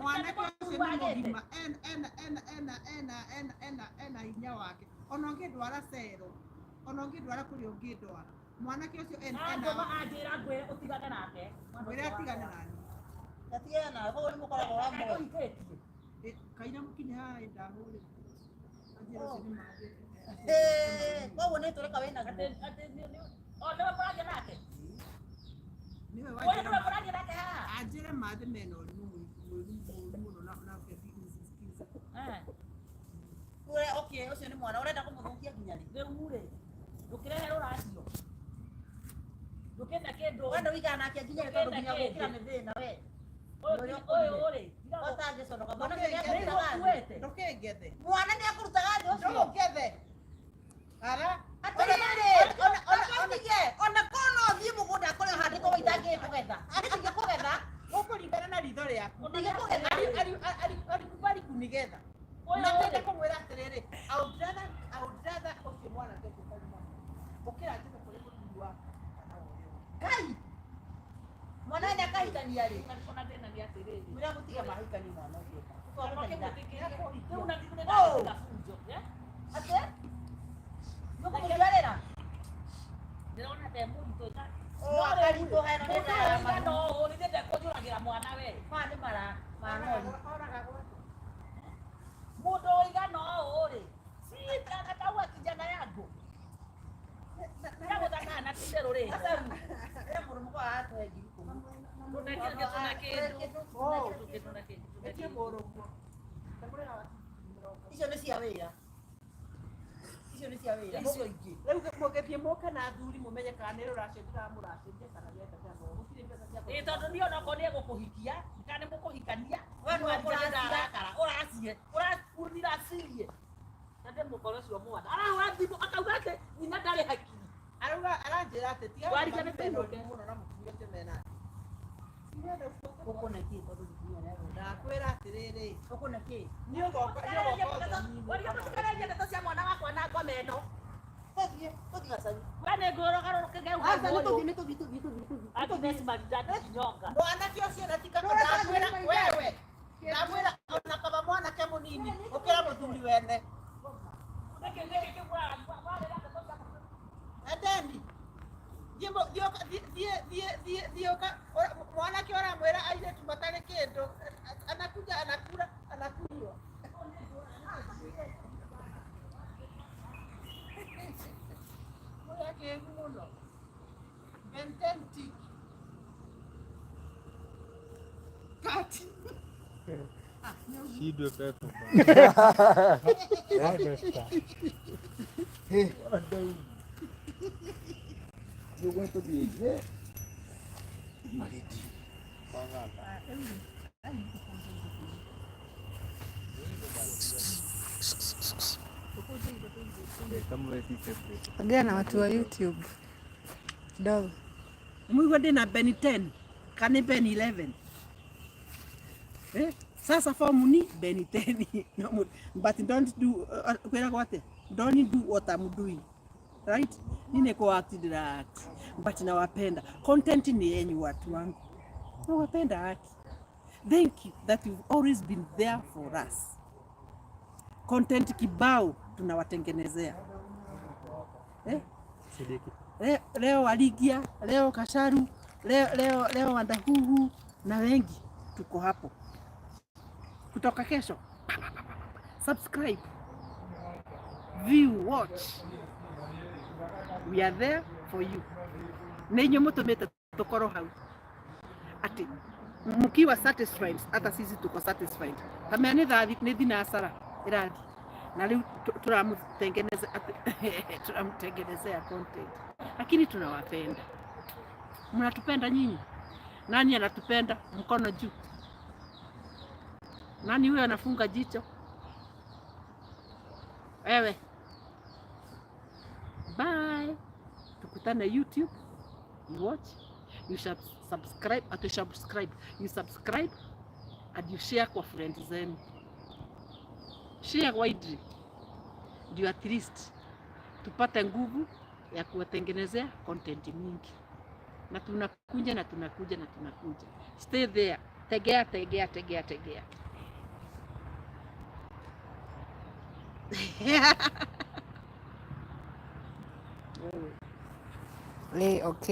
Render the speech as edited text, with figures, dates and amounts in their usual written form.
Mwanake ũcio nĩ Wagĩte. Mũgima ena ena ena ena ena ena ena hinya wake, ona ũngĩndwara cero, ona ũngĩndwara kũrĩa ũngĩndwara, mwanake ũcio ena ena Angoma anjĩra ngwĩre ũtigane nake. Mwana Ngwĩre ũcio atigane wakwa. nani. Gatigana nawe, koguo nĩ mũkoragwo hamwe. Ũhikĩtie. Kaira mũkinye haha ndahũrĩra anjĩra ũcio nĩ mathĩ. Eh, koguo nĩ tũreka wĩna Atĩ guo. atĩ o nĩwe mũragia nake. Nĩwe Ũyũ wanjĩra nĩwe mũragia nake haha. Anjĩre mathĩ mena ũrimũ mũru mũru mũno na ũkĩsikiza. Eh. Ũrĩa okay, ũcio nĩ mwana ũrenda kũmũthũkia nginya rĩ? Rĩu rĩ, ndũkĩrehe rũracio. Ndũkĩte kĩndũ. Wenda ũikara nake nginya rĩ tondũ nginya gũkĩra nĩ thĩna we. Ũyũ rĩ, Ũtangĩconoka. Mwana ũcio nĩ akũrutaga thĩ. ũkuĩte. Ndũkĩngethe. Mwana nĩ akũrutaga thĩ ũcio. Ndũngethe ara. Atĩrĩrĩ, ona ona korwo no thiĩ mũgũnda akore ũhandĩtwo waitangie kũgetha. Ndingĩkũgetha. Ũkũringana na ritho rĩaku. Ndingĩkũgetha. Alikubali kunigetha. Ũyũ Na rĩ, kwenda kũmwĩra atĩrĩrĩ, I would rather ũcio mwanake ũcio ũtarĩ mwana ũkĩra njĩke kũrĩ mũthuri wakwa kana ũrĩa ũngĩ. Ngai. Mwana nĩ akahikania rĩ. Ona thĩna nĩ atĩrĩrĩ. Mwĩra mũtige mahikanie mwana ũcio. Twarwo kanitha. Rĩu na ndĩrenda bunjo. Atĩ? Nĩũkũmũciarĩra? Ndĩrona te mũritũ. Oh, akaritũha ĩno nĩ Mũndũ ndawa. ũigana ũũ nĩ ndekũnjũragĩra mwana we. Maya nĩ mara ma ng'ondu. Oragagwo atĩa? Mũndũ ũigana ũũ rĩ, si ataua kijana yangu. Ndagũthaka na titherũ rĩ. Sasa ĩra mũndũ mũkwa atũhe 10,000. Tuna kĩndũ tuna kĩndũ. Oh. Tuna kĩndũ tuna kĩndũ. Ĩtie mũrũguo. Ndamũrĩha wa 20. Icio nĩ cia wĩra. Icio nĩ cia wĩra. Icio ingĩ. Rĩu mũngĩthiĩ mũke na athuri mũmenye kana nĩ rũracio ndĩramũracĩria kana nĩenda gũtirĩ mbeca cia Ĩ tondũ niĩ onokorwo nĩ egũkũhikia kana nĩ mũkũhikania, We nĩwe nĩ ũkũracia. ndarakara ũracie ũracirie na ndĩmũkore ũcio mwana arahũra thimũ akauga atĩ nyina ndarĩ hakiri. Arauga aranjĩra atĩ tiga Warigana mami mena tũinũke. ũrimũ mũno na mũtumia ũcio menake. Gũkũ na kĩ tondũ mũtumia nĩarona. Ndakwĩra atĩrĩrĩ, Gũkũ na kĩ? nĩ ũgoka nĩ ũgoka ũthoni-inĩ. Waria mũtikarerie ndeto cia mwana wakwa na ngoma ĩno. Tũthiĩ, tũthiĩ gacagi. We nĩ ngũrũgarũrũke Aca nĩ tũthiĩ, nĩ tũthiĩ, tũthiĩ, tũthiĩ, tũthiĩ. Agnes Maridadi Kinyonga. Mwanake ũcio na ti kaba ndakwĩra wewe, ndamwĩra ona kaba mwanake mũnini ũkĩra mũthuri wene. Nĩkĩ nĩkĩ kĩu warĩra ndeto cia mwana? Endeni thiĩ thiĩ thiĩ thiĩ thiĩ thiĩ mwanake ũramwĩra airĩtu matarĩ kĩndũ, anakuja anakula anakunywa. Mũrĩ akĩgu mũno. Ben 10 tick. Kati. Shindwe pepo bana. Hey. You're going to be here. Mariti. Wang'ata. Kama wewe si favorite. Ongea na watu wa YouTube kidogo. Mwigua ndina Ben 10 kana Ben 11, eh? Sasa form ni Ben 10. No, but don't do kwĩragwo atĩa, don't do what I'm doing, right? Nini ko act ndĩra act, but nawapenda. Content ni yenyu, watu wangu, nawapenda haki. Thank you that you've always been there for us. Content kibao tunawatengenezea, eh? Sidiki. Leo Waligia, leo Kasharu, leo, leo, leo Wandahuhu na wengi tuko hapo. Kutoka kesho, subscribe, view, watch. We are there for you. Nĩ inyuĩ mũtũmĩte tũkorwo hau atĩ mkiwa satisfied, hata sisi tuko satisfied. Kamea nĩ thathi nĩ thinacara ĩrathi na rĩu turamtengeneza turamtengenezea content, lakini tunawapenda. Mnatupenda nyinyi? Nani anatupenda? Mkono juu. Nani huyo anafunga jicho? Wewe. Bye. Tukutane YouTube. You watch. You subscribe. Atu subscribe. You subscribe and you share kwa friends zenu. Share widely. Ndio at least tupate nguvu ya kuwatengenezea content mingi. Na tunakuja na tunakuja na tunakuja. Stay there. Tegea, tegea, tegea, tegea. Ĩĩ, okay.